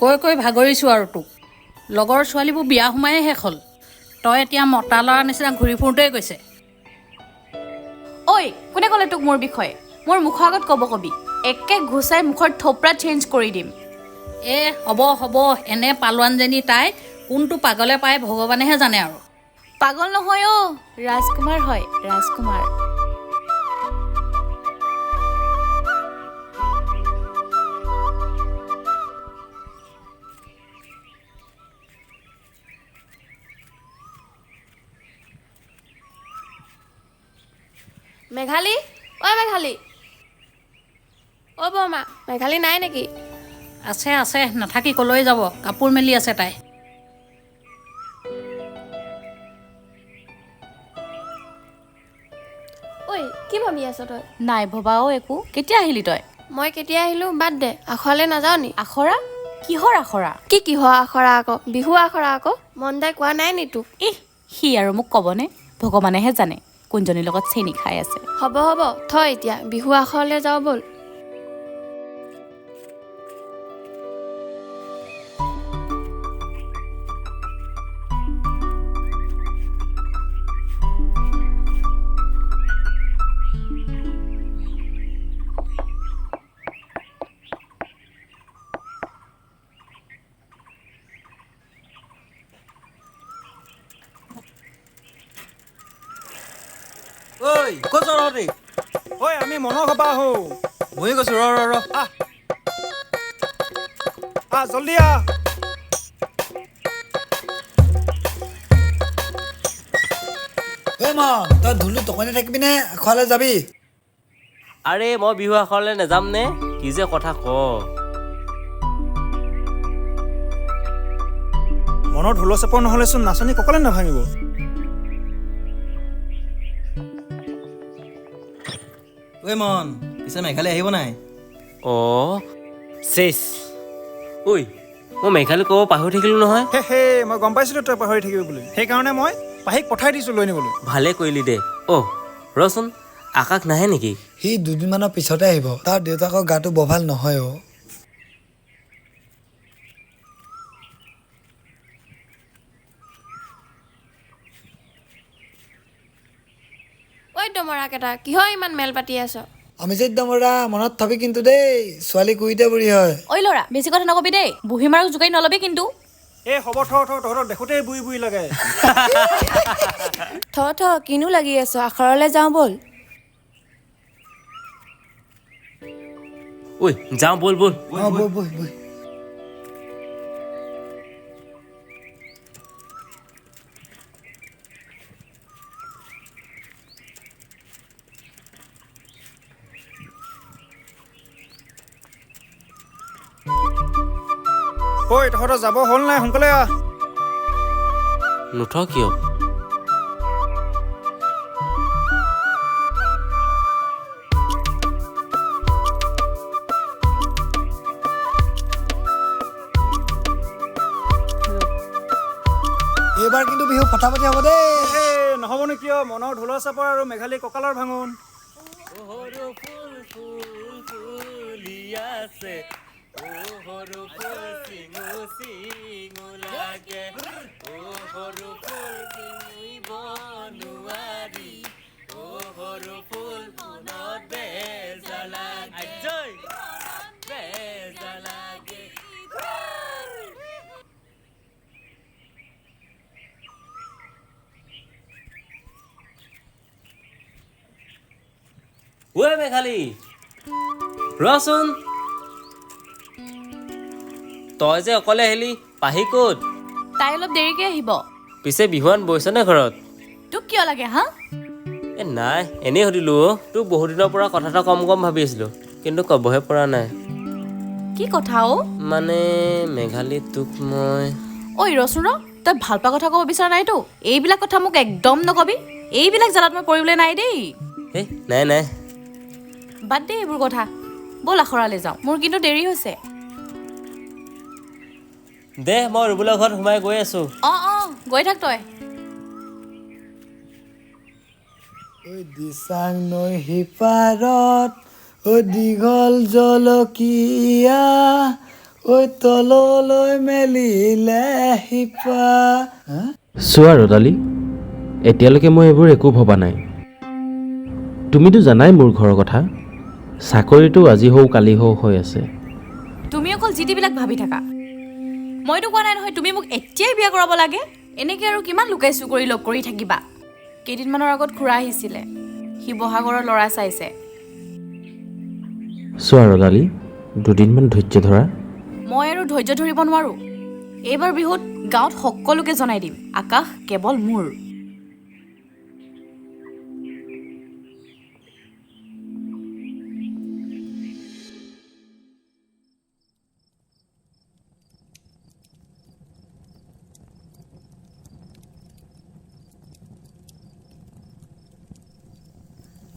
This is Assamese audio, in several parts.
কৈ কৈ ভাগৰিছোঁ আৰু তোক। লগৰ ছোৱালীবোৰ বিয়া সোমায়ে শেষ হ'ল, তই এতিয়া মতা ল'ৰা নিচিনা ঘূৰি ফুৰোঁতেই গৈছে। ঐ, কোনে ক'লে তোক মোৰ বিষয়ে? মোৰ মুখৰ আগত ক'ব কবি, একে ঘোচাই মুখৰ থোপৰা চেঞ্জ কৰি দিম। এ হ'ব হ'ব, এনে পালোৱানজনী তাই কোনটো পাগলে পায় ভগৱানেহে জানে আৰু। পাগল নহয় অ', ৰাজকুমাৰ হয়, ৰাজকুমাৰ। মেঘালী, ঐ মেঘালী, অ' বৰমা, মেঘালী নাই নেকি? আছে আছে, নাথাকি কলৈ যাব, কাপোৰ মেলি আছে তাই। ঐ, কি ভাবি আছ তই? নাই ভবা অ' একো। কেতিয়া আহিলি তই? মই কেতিয়া আহিলোঁ বাদ দে, আখৰালৈ নাযাওঁ নি? আখৰা? কিহৰ আখৰা? কি কিহৰ আখৰা আকৌ? বিহু আখৰা আকৌ। মন দাই কোৱা নাই নি তোক? ইহ, সি আৰু মোক ক'বনে? ভগৱানেহে জানে কোনজনীৰ লগত চেনি খাই আছে। হ'ব হ'ব, থ এতিয়া, বিহু আখৰালৈ যাওঁ ব'ল। ঐ, ক'ত যাৱ তহঁতি? ঐ, আমি মনৰ ঘৰৰ পৰা আহোঁ। ময়ো গৈছোঁ, ৰ ৰ ৰ। আহ আহ, জলদি আহ। ঐ মন, তই ঢোলটো টকনি থাকিবি নে আখৰালৈ যাবি? আৰে মই বিহু আখৰালৈ নাযাম নে? কি যে কথা ক। মনৰ ঢোলৰ চাপৰ নহ'লেচোন নাচনী কঁকালে নাভাঙিব। ঐ মন, পিছে মেঘালী আহিব নাই? অঁ চেচ, ঐ মই মেঘালী ক'ব পাহৰি থাকিলোঁ নহয়। হে হে, মই গম পাইছিলোঁ তই পাহৰি থাকিবি বুলি, সেইকাৰণে মই পাহিক পঠাই দিছোঁ লৈ নিবলৈ। ভালে কৰিলি দে। অ' ৰচোন, আকাশ নাহে নেকি? সি দুদিনমানৰ পিছতে আহিব, তাৰ দেউতাকৰ গাটো বৰ ভাল নহয় অ'। ঐ দমৰাকেইটা, কিহৰ ইমান মেল পাতি আছ? আমি যে দমৰা, মনত থবি কিন্তু দেই, ছোৱালী কুৰিতে বুঢ়ী হয়। ঐ ল'ৰা, বেছি কথা নকবি দেই, বুঢ়ী মাৰক জোকাৰি নল'বি কিন্তু। এই হ'ব, থ থ, তহঁতক দেখোঁতেই বুঢ়ী বুঢ়ী লাগে। থ থ, কিনো লাগি আছ, আখৰালৈ যাওঁ ব'ল। ঐ যাওঁ ব'ল ব'ল। অঁ বৈ বৈ বৈ। ঐ তহঁতৰ যাব হ'ল নাই, সোনকালে আহ। নুঠ কিয়? এইবাৰ কিন্তু বিহু ফটাফটি হ'ব দেই। এই নহ'বনো কিয়, মনৰ ঢোলৰ চাপৰ আৰু মেঘালী কঁকালৰ ভাঙোন। ঐ মেঘালী, ৰচোন, তই যে অকলে আহিলি, পাহি ক'ত? তাই অলপ দেৰিকে আহিব। পিছে বিহুৱান বৈছনে ঘৰত? তোক কিয় লাগে হা? এ নাই, এনেই সুধিলোঁ অ'। তোক বহুদিনৰ পৰা কথা এটা কম কম ভাবি আছিলোঁ, কিন্তু ক'বহে পৰা নাই। কি কথা অ'? মানে মেঘালী, তোক মই। ঐ ৰচোন ৰ, তই ভাল পোৱা কথা ক'ব বিচৰা নাইতো? এইবিলাক কথা মোক একদম নকবি, এইবিলাক জ্বালাত মই পৰিবলৈ নাই দেই। এই নাই নাই, বাদ দে এইবোৰ কথা, ব'ল আখৰালৈ যাওঁ, মোৰ কিন্তু দেৰি হৈছে। দে, মই ৰুবুলৰ ঘৰত সোমাই গৈ আছোঁ। অঁ অঁ, গৈ থাক তই। ঐ দিচাং নৈ সিপাৰত, ঐ দীঘল জলকীয়া, ঐ তললৈ মেলিলে শিপা। হা? চোৱা ৰদালি, এতিয়ালৈকে মই এইবোৰ একো ভবা নাই। তুমিতো জানাই মোৰ ঘৰৰ কথা, চাকৰিটো আজি হওঁ কালি হওঁ হৈ আছে। তুমি অকল যি টিবিলাক ভাবি থাকা। মইতো কোৱা নাই নহয় তুমি মোক এতিয়াই বিয়া কৰাব লাগে। এনেকৈ আৰু কিমান লুকাই চুৰ কৰি লগ কৰি থাকিবা? কেইদিনমানৰ আগত খুৰা আহিছিলে, শিৱসাগৰৰ ল'ৰা চাইছে। চোৱা ৰদালি, দুদিনমান ধৈৰ্য ধৰা। মই আৰু ধৈৰ্য ধৰিব নোৱাৰোঁ। এইবাৰ বিহুত গাঁৱত সকলোকে জনাই দিম, আকাশ কেৱল মোৰ।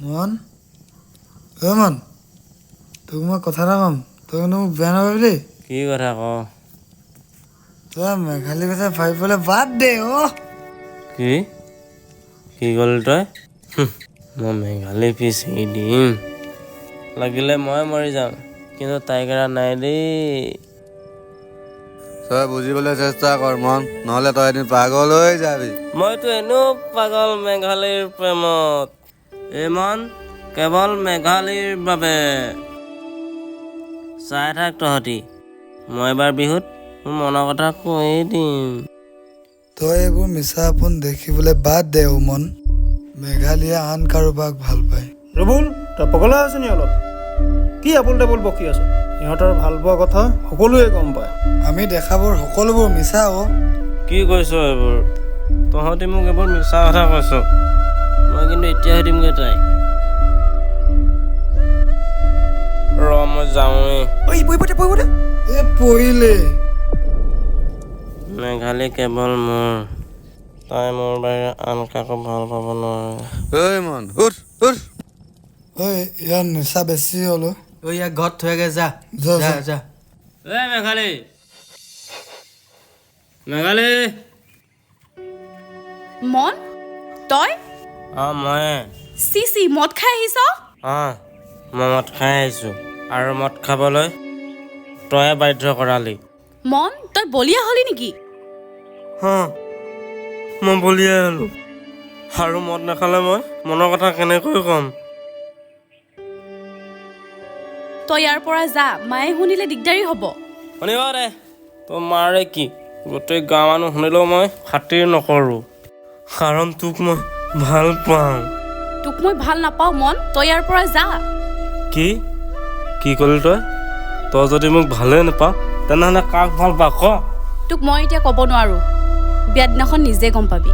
মন, ঐ মন, তোক মই কথা এটা ক'ম, তই কিন্তু মোক বেয়া নাপাবি দেই। কি কথা ক? তই মেঘালী কথা ভাবিবলৈ বাদ দে অ'। কি কি ক'লি তই? মই মেঘালী পিছ এৰি দিম, লাগিলে মই মৰি যাম, কিন্তু তাইক এৰা নাই দেই। তই বুজিবলৈ চেষ্টা কৰ মন, নহ'লে তই এদিন পাগল হৈ যাবি। মইতো এনেও পাগল মেঘালীৰ প্ৰেমত। এই মন কেৱল মেঘালীৰ বাবে। চাই থাক তহঁতি, মই এবাৰ বিহুত মোৰ মনৰ কথা কৈয়ে দিম। তই এইবোৰ মিছা আপোন দেখিবলৈ বাদ দে অ' মন। মেঘালীয়ে আন কাৰোবাক ভাল পায়। ৰুবুল, তই পগলা আছ নি অলপ? কি আবোল তাবোল বকি আছ? ইহঁতৰ ভাল পোৱা কথা সকলোৱে গম পায়। আমি দেখাবোৰ সকলোবোৰ মিছা অ'। কি কৈছ এইবোৰ? তহঁতি মোক এইবোৰ মিছা কথা কৈছ। মই কিন্তু এতিয়া সুধিমগৈ তাইক। ৰ, মই যাওঁৱেই। ঐ, পৰিব দে, পৰিব দে। এ পৰিলে। মেঘালী কেৱল মোৰ, তাই মোৰ বাহিৰে আন কাকো ভাল পাব নোৱাৰে। ঐ মন, উঠ উঠ। ঐ, ইয়াৰ নিচা বেছি হ'ল অ'। ঐ, ইয়াক ঘৰত থৈগে যা। যা, যা যা। যা। ঐ মেঘালী, মেঘালী। মন, তই? অঁ, ময়ে। চি চি, মদ খাই আহিছ? অঁ, মই মদ খাই আহিছোঁ, আৰু মদ খাবলৈ তয়ে বাধ্য কৰালি। মন, তই বলিয়া হলি নেকি? হা, মই বলিয়াই হ'লো। আৰু মদ নাখালে মই মনৰ কথা কেনেকৈ ক'ম? তই ইয়াৰ পৰা যা, মায়ে শুনিলে দিগদাৰী হ'ব। শুনিব দে, তোৰ মাৰে কি গোটেই গাঁৱৰ মানুহ শুনিলেও মই খাতিৰ নকৰোঁ, কাৰণ তোক মই ভাল পাওঁ। তোক মই ভাল নাপাওঁ মন, তই ইয়াৰ পৰা যা। কি কি ক'লি তই? তই যদি মোক ভালেই নাপাৱ, তেনেহ'লে কাক ভাল পাৱ ক? তোক মই এতিয়া ক'ব নোৱাৰোঁ, বিয়া দিনাখন নিজে গম পাবি।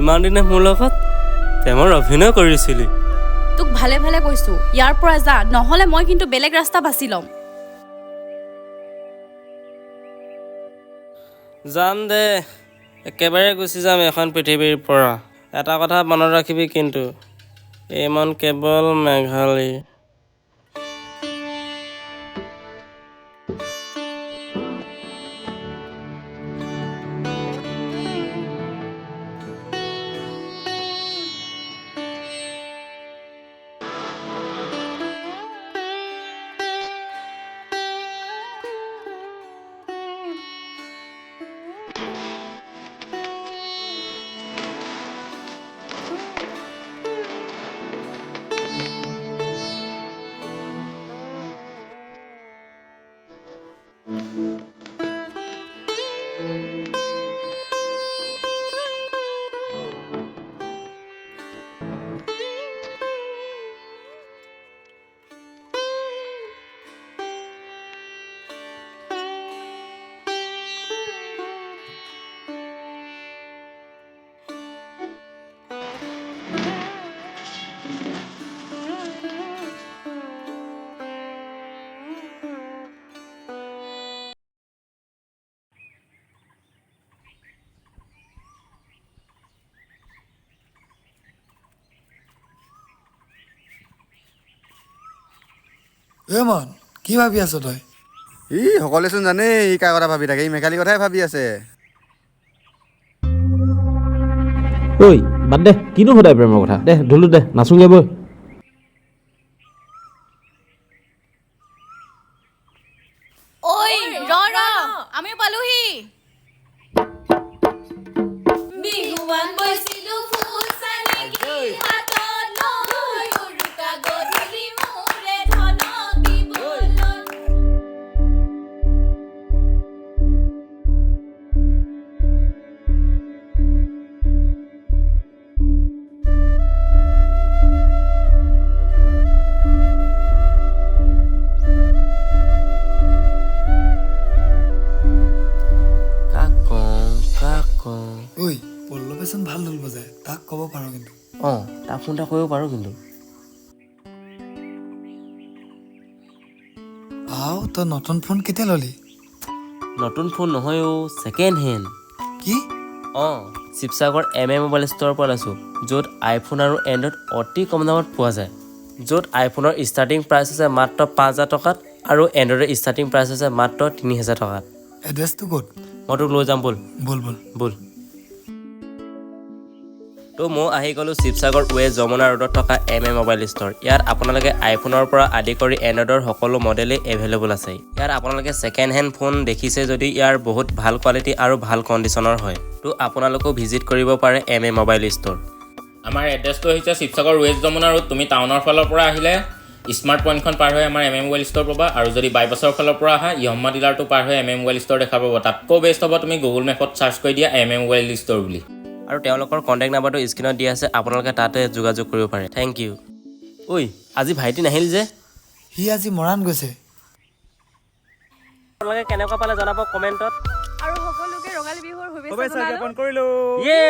ইমান দিনে মোৰ লগত প্ৰেমৰ অভিনয় কৰিছিলি। তোক ভালে ভালে কৈছোঁ, ইয়াৰ পৰা যা, নহ'লে মই কিন্তু বেলেগ ৰাস্তা বাছি ল'ম। যাম দে, একেবাৰে গুচি যাম এখন পৃথিৱীৰ পৰা। এটা কথা মনত ৰাখিবি কিন্তু, এই মন কেৱল মেঘালীৰ। ঐ মন, কি ভাবি আছ তই? ই সকলোৱেচোন জানেই ই কাৰ কথা ভাবি থাকে। ই মেঘালী কথাই ভাবি আছে। ঐ বাদ দে, কিনো সদায় প্ৰেমৰ কথা। দে ঢোলো দে, নাচোঁগৈ বৈ। বিহুৱান বৈছিলো ফুল চানেকি হাতত লৈ, উৰুকা গধূলি মোৰে ধনক দিবলৈ। কাক কওঁ, কাক কওঁ? ঐ, পল্লৱেচোন ভাল ঢোল বজায়, তাক ক'ব পাৰ কিন্তু। অঁ, তাক ফোন এটা কৰিব পাৰোঁ কিন্তু। আও, তই নতুন ফোন কেতিয়া ল'লি? নতুন ফোন নহয় অ', ছেকেণ্ড হেণ্ড। কি? অঁ, শিৱসাগৰ এম এ মোবাইল ষ্ট'ৰৰ পৰা লৈছোঁ, য'ত আইফোন আৰু এণ্ড্ৰইড অতি কম দামত পোৱা যায়, য'ত আইফোনৰ ষ্টাৰ্টিং প্ৰাইচ হৈছে মাত্ৰ 5000 টকাত আৰু এণ্ড্ৰইডৰ ষ্টাৰ্টিং প্ৰাইচ হৈছে মাত্ৰ 3000 টকাত। এড্ৰেছটো ক'ত? মই তোক লৈ যাম, ব'ল। ব'ল ব'ল। ব'ল। তো মই আহি গ'লোঁ শিৱসাগৰ ৱেষ্ট যমুনা ৰোডত থকা এম এ মোবাইল ষ্ট'ৰ। ইয়াত আপোনালোকে আইফোনৰ পৰা আদি কৰি এণ্ড্ৰইডৰ সকলো মডেলেই এভেইলেবল আছে। ইয়াত আপোনালোকে ছেকেণ্ড হেণ্ড ফোন দেখিছে যদি ইয়াৰ বহুত ভাল কোৱালিটি আৰু ভাল কণ্ডিশ্যনৰ হয়। তো আপোনালোকেও ভিজিট কৰিব পাৰে এম এ মোবাইল ষ্ট'ৰ। আমাৰ এড্ৰেছটো হৈছে শিৱসাগৰ ৱেষ্ট যমুনা ৰোড। তুমি টাউনৰ ফালৰ পৰা আহিলে স্মাৰ্ট পইণ্টখন পাৰ হৈ আমাৰ এম এ মোবাইল ষ্ট'ৰ পাবা, আৰু যদি বাইপাছৰ ফালৰ পৰা আহা য়ম্মা ডিলাৰটো পাৰ হৈ এম এ মোবাইল ষ্ট'ৰ দেখা পাব। তাতকৈ বেষ্ট হ'ব তুমি গুগল মেপত চাৰ্চ কৰি দিয়া এম এ মোবাইল ষ্ট'ৰ বুলি। আৰু তেওঁলোকৰ কণ্টেক্ট নাম্বাৰটো স্ক্ৰীণত দিয়া আছে, আপোনালোকে তাতে যোগাযোগ কৰিব পাৰে। Thank U. ঐ, আজি ভাইটি নাহিল যে? সি আজি মৰাণ গৈছে। আপোনালোকে কেনেকুৱা পালে জনাব কমেণ্টত। আৰু সকলোকে ৰঙালী বিহুৰ শুভেচ্ছা জনালোঁ। কৰিলোঁ। ইয়ে।